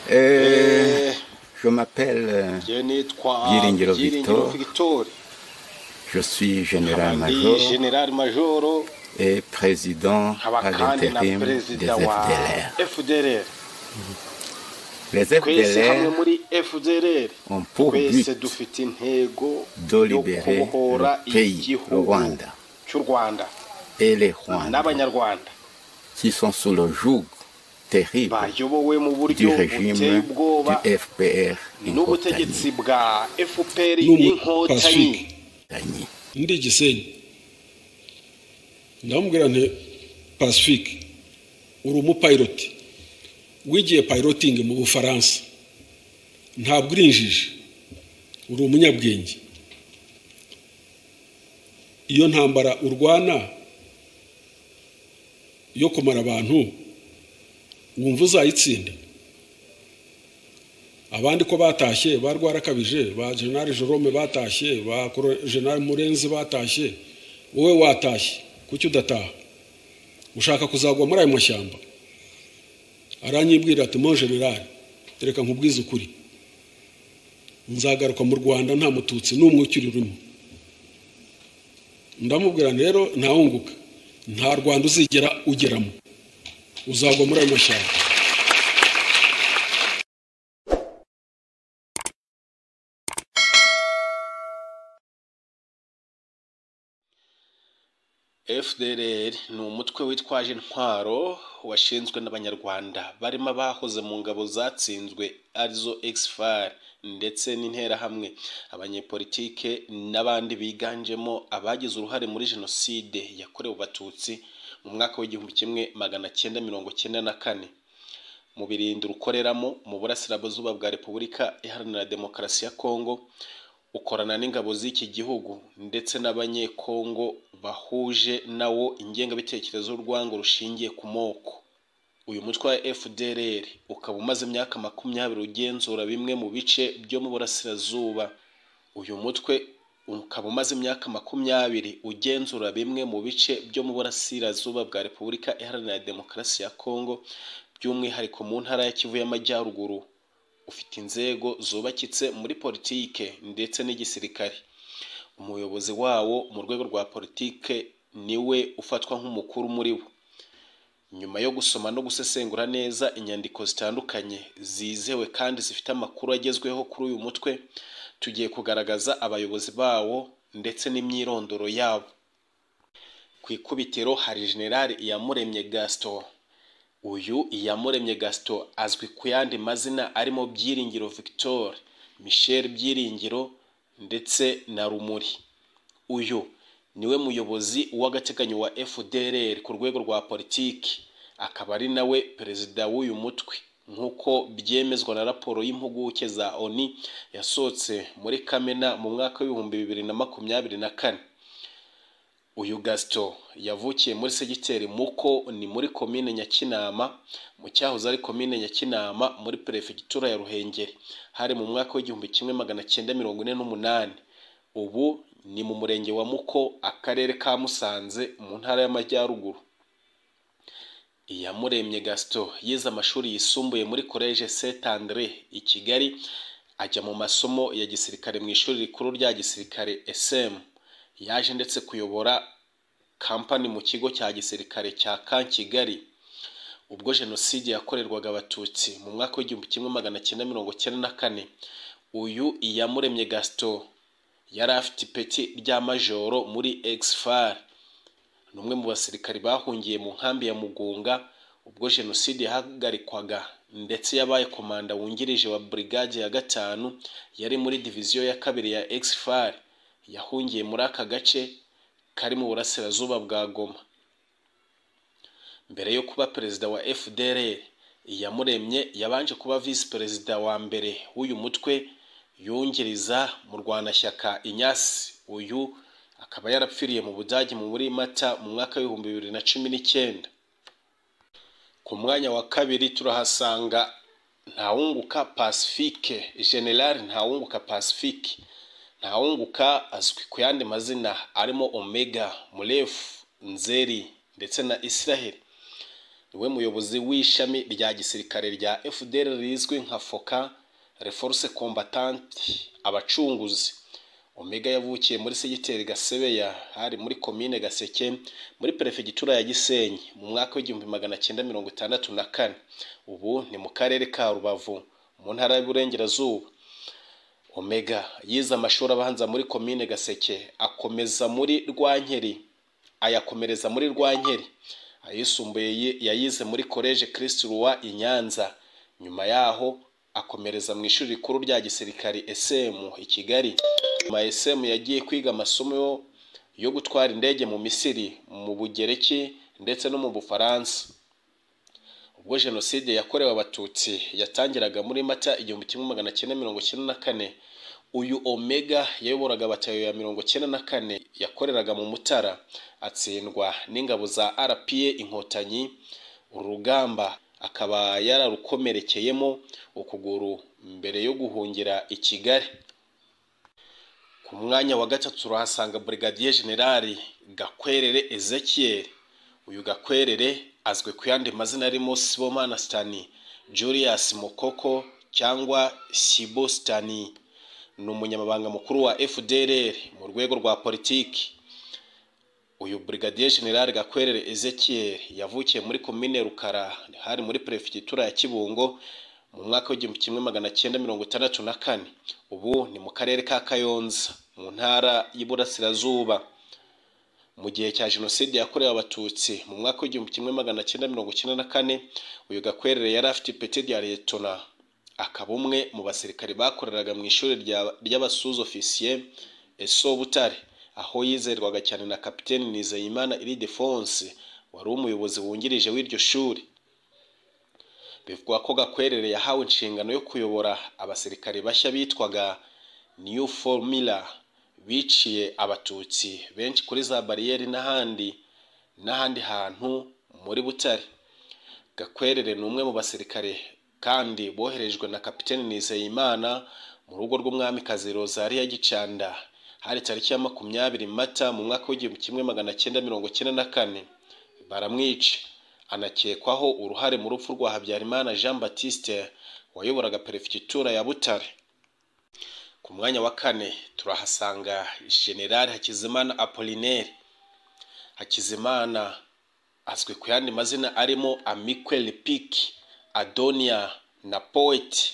Je m'appelle Njye nitwa Byiringiro Byiringiro Victor. Victor, Je suis général nkaba ndi major general majoro, et président nkaba à kandi na l'intérim des perezida wa FDLR. FDLR. Les Twese hamwe FDLR muri FDLR ont pour twese but dufite intego de yo libérer kubohora le pays, le igihugu Rwanda, cy'u Rwanda et les Rwandais n'Abanyarwanda qui sont sous le joug terrible bayobowe mu du buryo buteye régime ubwoba du FPR n'ubutegetsi bwa FPR N'umu Inkotanyi. Pacifique Inkotanyi. Ndi Gisenyi, ndamubwira nti: "Pacifique, uri umupiloti, wigiye piloting mu Bufaransa, ntabwo uri injiji, uri umunyabwenge. Iyo ntambara urwana yo kumara abantu, wumva uzayitsinda? Abandi ko batashye, ba Rwarakabije, ba General Jerome batashye, ba General Murenzi batashye, wowe watashye, kuki udataha? Ushaka kuzagwa muri ayo mashyamba?" Aranyibwira ati: "Mon général, reka nkubwize ukuri, nzagaruka mu Rwanda nta Mututsi n'umwe ukiri urimo." Ndamubwira rero: "Ntawunguka, nta Rwanda uzigera ugeramo, uzagwa muri ayo mashyamba." FDLR ni umutwe witwaje intwaro washinzwe n'Abanyarwanda barimo abahoze mu ngabo zatsinzwe arizo EXFAR ndetse n'Interahamwe, abanyepolitike n'abandi biganjemo abagize uruhare muri Jenoside yakorewe Abatutsi mu mwaka w'1994. Mu birindiro ukoreramo mu burasirazuba bwa Repubulika Iharanira Demokarasi ya Kongo, ukorana n'ingabo z'iki gihugu ndetse n'Abanyekongo bahuje nawo ingengabitekerezo y'urwango rushingiye ku moko. Uyu mutwe wa FDLR ukaba umaze imyaka 20 ugenzura bimwe mu bice byo mu burasirazuba. Uyu mutwe ukaba umaze imyaka 20 ugenzura bimwe mu bice byo mu burasirazuba bwa Repubulika Iharanira Demokarasi ya Kongo, by'umwihariko mu ntara ya Kivu y'Amajyaruguru. Ufite inzego zubakitse muri politike ndetse n'igisirikare. Umuyobozi wawo mu rwego rwa politike niwe ufatwa nk'umukuru muri bo. Nyuma yo gusoma no gusesengura neza inyandiko zitandukanye zizewe kandi zifite amakuru agezweho kuri uyu mutwe, tugiye kugaragaza abayobozi bawo ndetse n'imyirondoro yabo. Ku ikubitiro hari General Iyamuremye Gaston. Uyu Iyamuremye Gaston azwi ku yandi mazina arimo Byiringiro Victor, Michel Byiringiro ndetse na Rumuri. Uyu niwe muyobozi w'agateganyo wa FDLR ku rwego rwa politiki, akaba ari nawe perezida w'uyu mutwe nk'uko byemezwa na raporo y'impuguke za ONU yasohotse muri Kamena mu mwaka w'2024. Uyu Gaston yavukiye muri segiteri Muko, ni muri komine Nyakinama, mu cyahoze ari komine Nyakinama muri perefegitura ya Ruhengeri, hari mu mwaka w'1948. Ubu ni mu murenge wa Muko, akarere ka Musanze, mu ntara y'Amajyaruguru. Iyamuremye Gaston yize amashuri yisumbuye muri Collège Saint André i Kigali, ajya mu masomo ya gisirikare mu ishuri rikuru rya gisirikare SM. Yaje ndetse kuyobora kampani mu kigo cya gisirikare cya Camp Kigali. Ubwo Jenoside yakorerwaga Abatutsi mu mwaka w'1994, uyu Iyamuremye Gaston yari afite ipeti rya majoro muri EXFAR. Ni umwe mu basirikari bahungiye mu nkambi ya Mugunga ubwo Jenoside yahagarikwaga, ndetse yabaye komanda wungirije wa brigade ya gatanu yari muri diviziyo ya kabiri ya EXFAR yahungiye muri aka gace kari mu burasirazuba bwa Goma. Mbere yo kuba perezida wa FDLR, Iyamuremye yabanje kuba visi perezida wa mbere w'uyu mutwe, yungiriza Murwanashyaka Inyasi. Uyu akaba yarapfiriye mu Budage muri Mata mu mwaka w'2019. Ku mwanya wa kabiri turahasanga Ntawunguka Pacifique, General Ntawunguka Pacifique. Ntawunguka azwi ku yandi mazina arimo Omega, Murefu, Nzeri ndetse na Israel. Niwe muyobozi w'ishami rya gisirikare rya FDLR rizwi nka FOCA, Force Combattante Abacunguzi. Omega yavukiye muri segiteri Gasebeya, hari muri komine Gaseke, muri perefegitura ya Gisenyi, mu mwaka w'1964. Ubu ni mu karere ka Rubavu, mu ntara y'Iburengerazuba. Omega yize amashuri abanza muri komine Gaseke, akomeza muri Rwankeri, ayakomereza muri Rwankeri. Ayisumbuye yayize muri Collège Christ Roi i Nyanza. Nyuma yaho akomereza mu ishuri rikuru rya gisirikare ESM i Kigali. Nyuma ya ESM yagiye kwiga amasomo yo gutwara indege mu Misiri, mu Bugereki ndetse no mu Bufaransa. Ubwo jenoside yakorewe Abatutsi yatangiraga muri Mata 1994, uyu Omega yayoboraga batayo ya 94 yakoreraga mu Mutara, atsindwa n'ingabo za RPA Inkotanyi. Uru rugamba akaba yararukomerekeyemo ukuguru mbere yo guhungira i Kigali. Ku mwanya wa gatatu turahasanga Brigadier General Gakwerere Ezekiel. Uyu Gakwerere azwi ku yandi mazina arimo Sibomana Stani, Julius Mukoko cyangwa Sibo Stani. Ni umunyamabanga mukuru wa FDLR mu rwego rwa politiki. Uyu Brigadier General Gakwerere Ezekiel yavukiye muri komine Rukara, hari muri perefegitura ya Kibungo, mu mwaka w'1964. Ubu ni mu karere ka Kayonza, mu ntara y'Iburasirazuba. Mu gihe cya jenoside yakorewe Abatutsi mu mwaka w'1994, uyu Gakwerere yari afite ipeti rya liyetona, akaba umwe mu basirikare bakoreraga mu ishuri ry'abasuze-ofisiye ESO Butare, aho yizerwaga cyane na Kapiteni Nizeyimana Ildefonse wari umuyobozi wungirije w'iryo shuri. Bivugwa ko Gakwerere yahawe inshingano yo kuyobora abasirikare bashya bitwaga New Formula, biciye Abatutsi benshi kuri za bariyeri n'ahandi hantu muri Butare. Gakwerere ni umwe mu basirikare kandi boherejwe na Kapiteni Nizeyimana mu rugo rw'umwamikazi Rosaria Gicanda, hari tariki ya 20 Mata mu mwaka w'1994, baramwica. Anakekwaho uruhare mu rupfu rwa Habyarimana Jean Baptiste wayoboraga perefegitura ya Butare. Ku mwanya wa kane turahasanga General Hakizimana Apollinaire. Hakizimana azwi ku yandi mazina arimo Amikwe Lipik, Adonia na Poet.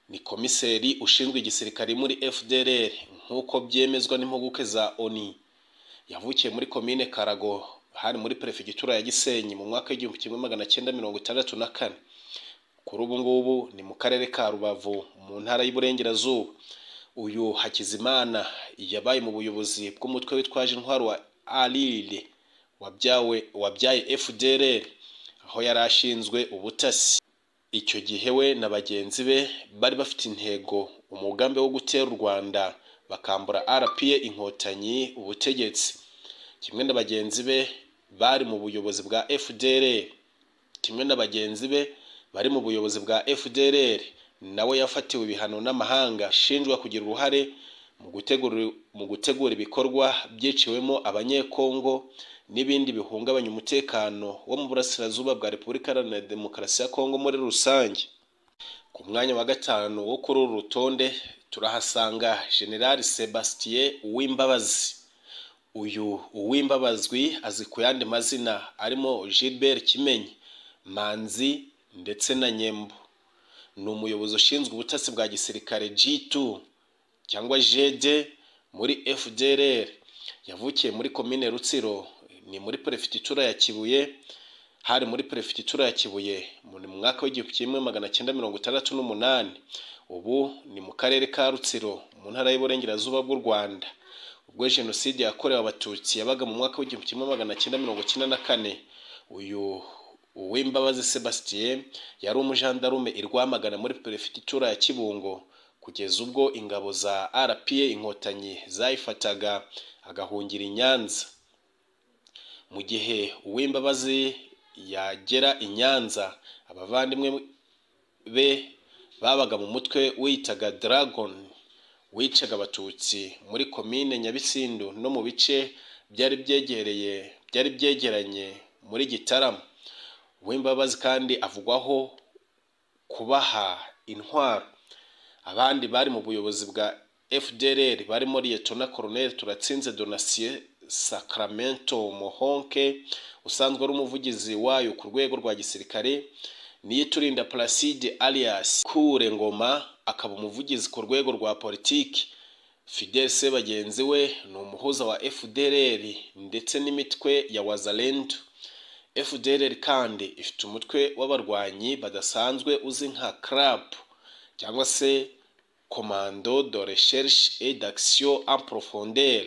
Ni komiseri ushinzwe igisirikare muri FDLR nk'uko byemezwa n'impuguke za ONU. Yavukiye muri komine Karago, hari muri perefegitura ya Gisenyi, mu mwaka w'1964. Kuri ubu ngubu ni mu karere ka Rubavu, mu ntara y'Iburengerazuba. Uyu Hakizimana yabaye mu buyobozi bw'umutwe witwaje intwaro wa ALIR wabyaye FDLR, aho yari ashinzwe ubutasi. Icyo gihe we na bagenzi be bari bafite intego, umugambi wo gutera u Rwanda bakambura RPA Inkotanyi ubutegetsi. Kimwe na bagenzi be bari mu buyobozi bwa FDLR, kimwe na bagenzi be bari mu buyobozi bwa FDLR, nawe yafatiwe ibihano n'amahanga ashinjwa kugira uruhare mu gutegura ibikorwa byiciwemo Abanyekongo n'ibindi bihungabanya umutekano wo mu burasirazuba bwa Repubulika Iharanira Demokarasi ya Kongo muri rusange. Ku mwanya wa gatanu wo kuri uru rutonde turahasanga General Sebastien Uwimbabazi. Uyu Uwimbabazwi azi ku yandi mazina arimo Gilbert Kimenyi, Manzi ndetse na Nyembo. Ni umuyobozi ushinzwe ubutasi bwa gisirikare G2 cyangwa GD muri FDLR. Yavukiye muri komine Rutsiro, ni muri perefegitura ya Kibuye, hari muri perefegitura ya Kibuye mu mwaka w'1968. Ubu ni mu karere ka Rutsiro, mu ntara y'Iburengerazuba bw'u Rwanda. Ubwo jenoside yakorewe Abatutsi yabaga mu mwaka w'1994, uyu Uwimbabazi Sebastien yari umujandarume i Rwamagana muri perefegitura ya Kibungo, kugeza ubwo ingabo za RPA Inkotanyi zayifataga agahungira i Nyanza. Mu gihe Uwimbabazi yagera i Nyanza, abavandimwe be babaga mu mutwe wiyitaga Dragon, wicaga Abatutsi muri komine Nyabisindu no mu bice byari byegeranye muri Gitarama. Uwimbabazi kandi avugwaho kubaha intwaro. Abandi bari mu buyobozi bwa FDLR barimo Liyetona Colonel Turatsinze Donatien Sacramento Mohonke, usanzwe ari umuvugizi wayo ku rwego rwa gisirikare, Niyiturinda Placide alias Kure Ngoma, akaba umuvugizi ku rwego rwa politiki. Fidel Sebagenzi we ni umuhuza wa FDLR ndetse n'imitwe ya Wazalendo. FDLR kandi ifite umutwe w'abarwanyi badasanzwe uzi nka CRAP, cyangwa se Commando de Recherche et d'Action en Profondeur.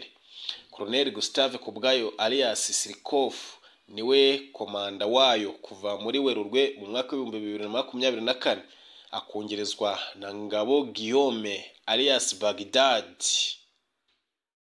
Colonel Gustave Kubwayo alias Sirikof niwe komanda wayo kuva muri Werurwe mu mwaka w'2024, akungirizwa na Ngabo Guillaume alias Bagdad.